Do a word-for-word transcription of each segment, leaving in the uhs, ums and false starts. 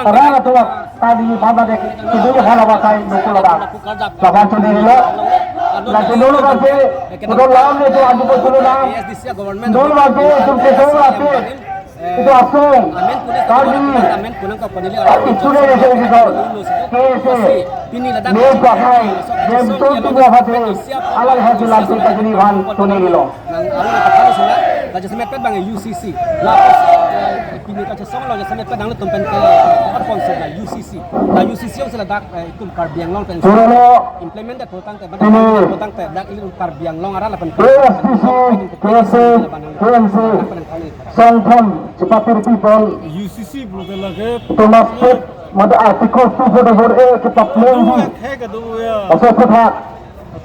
Rara tuak tadi pada dek kedua hal apa kai nukul apa. Laban sendiri lo. Lagi dulu kan si, udah lama itu aju ke dulu na. Dulu lagi itu kesel lagi. Itu asung. Tadi. Itu dia yang saya gitu. Kese. Ini pakai. Yang tuntun dia hati. Alai hati lantai tak jadi bahan tuning lo. Nang alu kepala sila, la jasemet pet bang U C C. La, eh, pini kachesong lo jasemet pet nangtum pen ke, apa sila U C C. La U C C ong sila dak, eh, itum Karbi Anglong pen Pura lo. Implement det putangte, badak Pura. Putangte, dak itum Karbi Anglong arat lapen K S P C, K S A, K M C, Sangtham, Chepapir People, U C C pulote lake. Thomas Pitt, mada Article two forty-four A, kitab Anu lenghi. Ek hai kadu ya. Asal putha.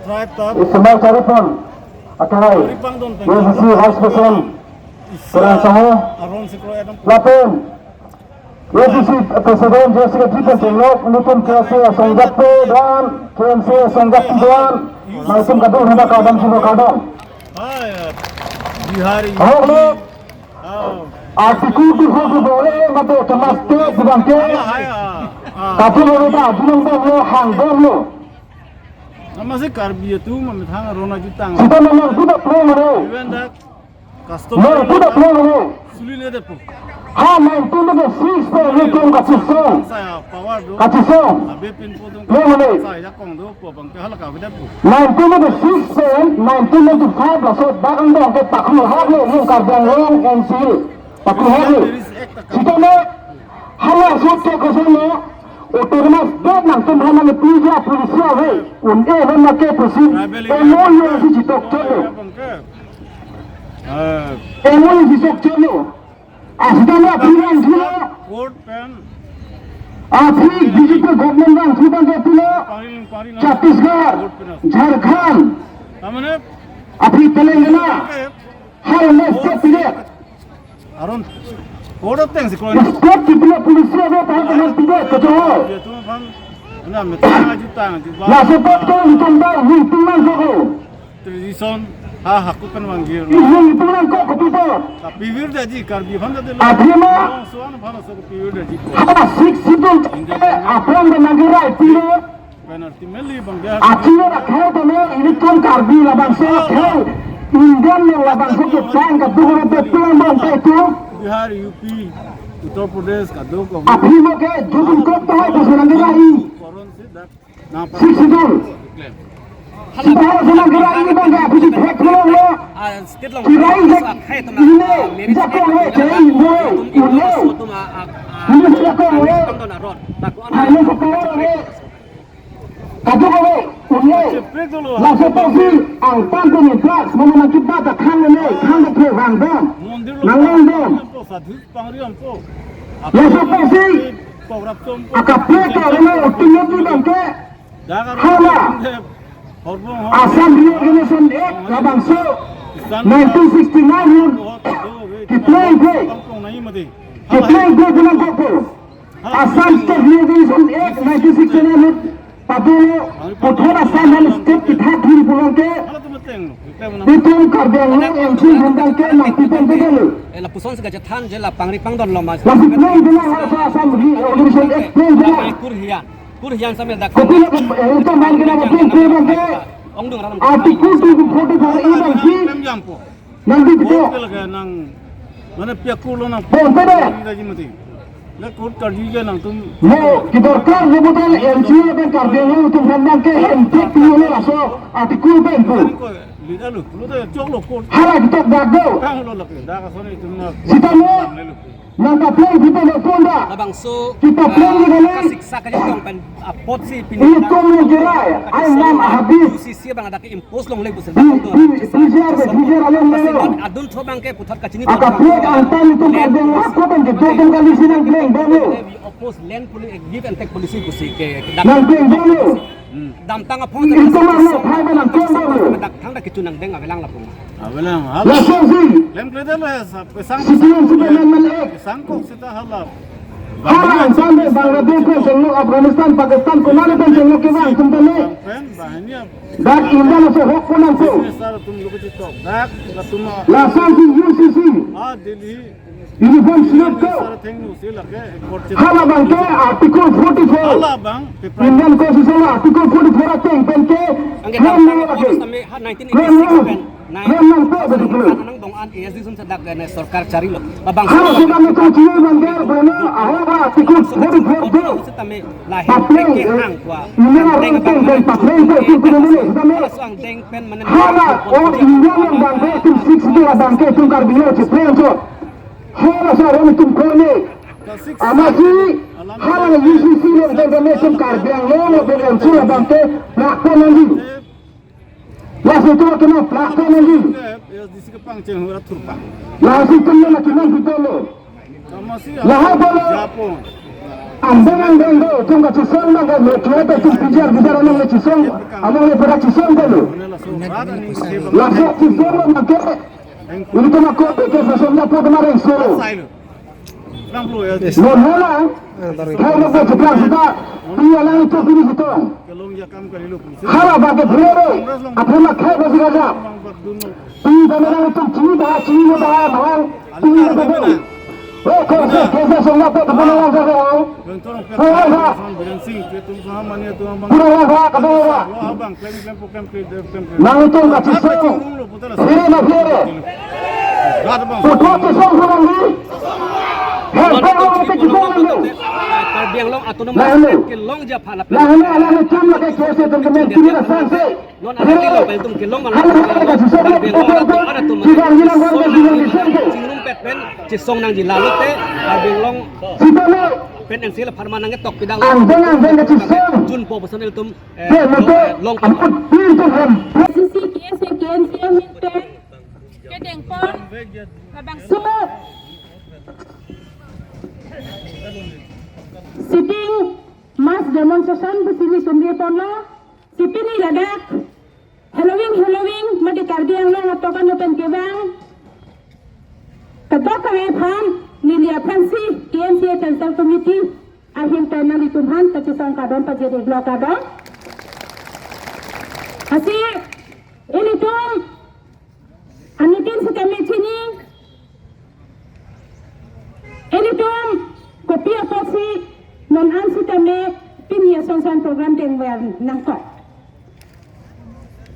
Tribe ta. Ismail Charipon. Akai, Karbi Anglong pen U C C Vice President, Isa Terang Saho, Aaron Sikro Adam. Lapen, U C C President, Jessica Triple Chenglok, Nutun K S A Songjat Pe dan, K M C Songjat Pe dan, Naitum Kadung, Hema Kadam, Sino Kadam. Hai, Bihari. Ahok lo, Ah. Article two forty-four A, mate Thomas Pitt, Bangke. Hai, ah, ah. Tapi lo ta, bilang ta lo, hang dong lo. Nama si Karbi atum, methang rona jutang. Sita memang sudah play mana? Even that custom. Memang sudah play mana? Suli le depo. Ha, nineteen ninety-six pe, ini tum kachisong. Saya power do. Kachisong. Abe pin po tum. Play mana? Saya jakong do, po bang ke halak abe depo. Nineteen ninety-six pe, nineteen ninety-five laso dak angdong ke paklu hak lo, yung Karbi Anglong N C A. Paklu hak lo. Sita me, hala sot ke kosong lo. Autonomous state nangtum hana le puja polisi ave. Un-e hana ke pusi. M O U si chitok chot lo. Eh. M O U si chok chot lo. Asita lo aphi vangthu lo. Court pen. Aphi B J P government vangthu abang ke pilo. Paring, paring. Chhattisgarh, Court pen. Jharkhand. Tamane? Aphi Telangana. Court pen. Hal le state pide. Aron, court ateng si koi. State kipilo polisi ave, tahan tahan pide, kecoh. Dia tu aphan, na me tang aju tang aju ba. Laso apot ke itum ta, itum nangkok. Tradition, ha, hako kan manggil. Itum nangkok, kopi apot. Tapi wir daji, Karbi aphan daji lo. Athema. Soan aphan so kopi wir daji. Ha, Sixth Schedule, aphrang ke nangkirai pide. Penalty meli bang dia. Athema akhai tame ilitum Karbi labangso akhai. Indian labangso ketang kadung ore pe pulang bang ta itu. Bihar, U P, Uttar Pradesh, kadung ko. Athema ke judul kok tahai ko senang kirai. Koron si dak. Sixth Schedule. Sita hal senang kirai bang dia, pusi thek pulang lo. Kirai dek. Ini, jakong le, kirai mo, ulo. Ini jakong le. Hanya sekolah le. Kadung ave, un-e. Laso apotsi angtan pen drugs, mane nangkebat ta than le, than le ke vang dam. Nang vang dam. Laso apotsi akaprek ta relo ultimately bang ke. Hala. Assam Reorganization Act labangso nineteen sixty-nine ahut kipleng ke. Kipleng ke bilang kopo. Assam State Reorganization Act nineteen sixty-nine ahut padu puthot Assam han state kithat thiri pulang ke. Itum Karbi Anglong M C bendang ke nangpipen ke dulu. Eh, lapuson si kachethan je la pangri pangdon lo mas. Lasi pleng bilang hal sa Assam Reorganization Act pleng bilang. Kur hian. Kur hian sambil dak. Kopi lo ke, eh, itum man kena pleng pleng bang ke. Ongdung ram. Article two forty-four A bang si. Nang di betul. Oke, lagi nang, mana pihak kulo nang. Bon, beda. Lagi mati. Lagi court karju aja nangtum. Lo, kidorkar lo betul M C A pen Karbi Anglong atum aphan bang ke hemtek pilo laso article pen pu. Tadi ko, lihat lo, lo tuh cok lo court. Hala kitok dak do. Kang lo lagi, dak asal itu mah. Sita mo. Nang lo. Nang kapleng kita lo punda. Labangso, kita pleng ah, kita lo. Kasiksa kachetong pen apot si pini. Itum lo kirai, ai nam habis. U C C bang ada ke impose longle pusi. Di, di, di, di, di, di, along lo. Adun tho bang ke puthot kachini. Akapleng angtan itum Karbi Anglong, aku kan gitu, itum kali sinang pleng dong lo. We oppose land poli-, give and take policy pusi ke, ke dak. Nang pleng dong lo. Damtang aphong, itum arlo phai benam kong dolo. Dak thangta kecho nangdeng avelang lapu ma? Avelang, hala. Lasonsi. Klemkledetlo ya, sap, kesang, sitiyun kesang, sitiyun man ek. Kesang kok seta hala. Hala angtan de Bangladesh pen chenglo, Afghanistan, Pakistan, konat pen chenglo kevang atum tame. Bang pen, bang ini ap-, dak India laso ahok ponampo. Business sar atum lo kechitok. Dak, dak atum a-, lasonsi U C C. Ah, Delhi. Uniform State ko. Sar athengno si lake, court chet. Hala abang ke Article forty-four. Hala abang, Indian Constitution Article forty-four ateng pen ke. Angke claim nang lake. Tame ha nineteen eighty-six pen. Claim nangpo betul. Nang dong an A S D sum sadak gane sorkar charilo. Abang hala sudah itu ciri banggar bana, aho ba Article forty-four do. Tame lahir papleng, ke hang kwa. Indian Article pen papleng ko itu dulu tame. Laso angdeng pen mane. Hala, oh, Indian bangke itu six do abang ke itu Karbi lo cipleng so. Hala sa rom itum kone. Amatsi, hala U C C lo tame itum Karbi Anglong lo belansur abang ke plakpo nangji. Laso itum kena plakpo nangji. Laso itum lo kena pitolo. Lahai polo. Angdeng angdeng do, itum kachisong nang ke metro itum pijar pijar anong le chisong, anong le pada chisong dolo. Laso chisong lo nang ke. Ini kena ko ke sasong na po kena reng solo. Yes. Non hala. Ah, tarik. Hai lo ko cheplang seta. Ini alang itu pini sitong. Hala bagi phere. Apa nak khai bagi raja? Ini kami nang itu cini dah, cini dah, mahal. Ini dah. Oh, ko se, ko se song na po kena lang sa. Pura lang sa. Pura lang sa, kata orang. Nang itum kachisong. Phere na phere. Utho chisong pura ni. Hei, pura ni chisong ni. Karbi Anglong Autonomous State kelong ja phala pen. Lahai alang itum lake kese teman-teman kiri na sanse. Non anak lo pen itum kelong alang. Hala hala kachisong. Karbi Anglong Autonomous State. Chisong nangji. Chisong nangji lalo te Karbi Anglong. Sitame. Pen N C L pharma nangketok pidang. Angdeng angdeng kachisong. Jun po personel itum. Eh, ke mate long, long. Ampun pintu ham. A S D C, K S A, K N C A ahin pen kedengpon labangso sitting mass demonstration pusi nelitum biponlo, si pini ladak Halloween, Halloween, mate Karbi Anglong atokan open kevang. Ketok kave aphan, neli aphansi, K N C A Central Committee ahin pen nanglitum aphan kachisong kardom pajir-iklo kardom. Lasi, ilitum, anitin sitame chini, ilitum, kopi apotsi, non an sitame, pini asonsan program dengver nangkok.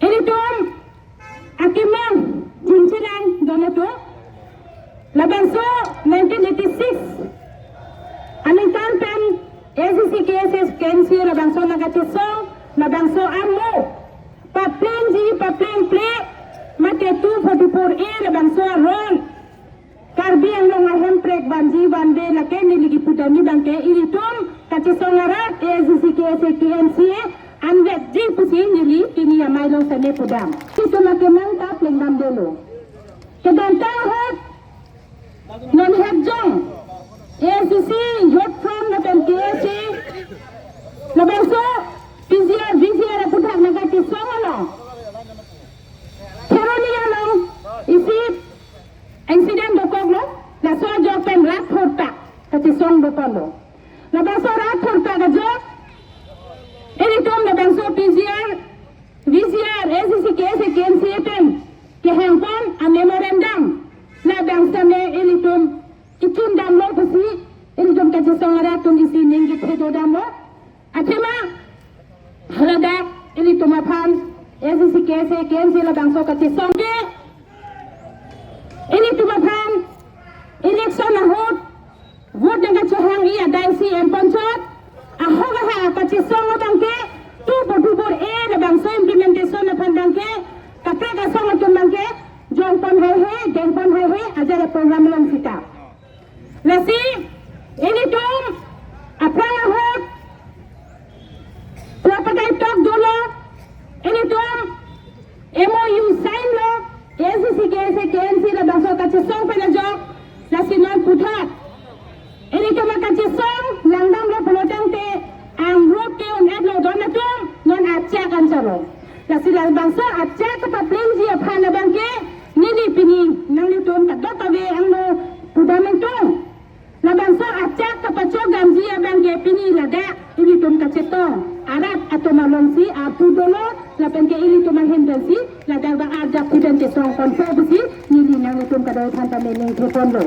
Ilitum akemang jumchilang donato. Labangso nineteen eighty-six aningkan pen A S D C, K S A, K N C A labangso nangkachesong, labangso amo paplengji, paplengple, mate two forty-four A labangso aron Karbi Anglong ahemprek vanji vanve lake neli kipudamji abangke ilitum kachesong arat A S D C, K S A, K N C A anvetji pusi neli pini amei along sene pudam. Itum akemang ta plengdamdelo. Kedamtang ahut non hepjong A S D C, Youth Front lapen K S A labangso P G R, V G R aputhak nangkachesong along Kheroni along isi incident dokoklo, laso ajok pen rat phurta kachesong doponlo. Labangso rat phurta kajok, ilitum labangso P G R, V G R, A S D C, K S A, K N C A pen kehangpon a-memorandum labangso me ilitum kichundamlo pusi, ilitum kachesong arat atum isi ning kethedodamlo. Athema, haladak, ilitum aphan, A S D C, K S A, K N C A labangso kachesong ke, ilitum aphan, election ahut, vote nangkachehang-i adai si M Panchayat, ahok aha kachesong abangke, two forty-four A labangso implementation aphan abangke, kaprek asong atum abangke, jongpon haihe, dengpon haihe, ajat program along sita. Lasi, ilitum aphrang ahut, tua pakai tok dolo, ilitum M O U sign lo, A S D C, K S A, K N C A labangso kachesong pen ajok, lasi non puthot ilitum akachesong langdamlo pulotangte, ang road ke-un-etlo don atum, non Lasi labangso achak kapaplengji aphan abangke neli pini nanglitum kadokave angno pudam ingtung. Labangso achak kapachok damji abangke pini ladak ilitum kachetong arat atum alongsi apu dolo lapenke ilitum ahin pensi ladak bang arjap piden kesong konpo pusi neli nanglitum kadokave aphan ta mening theponlo.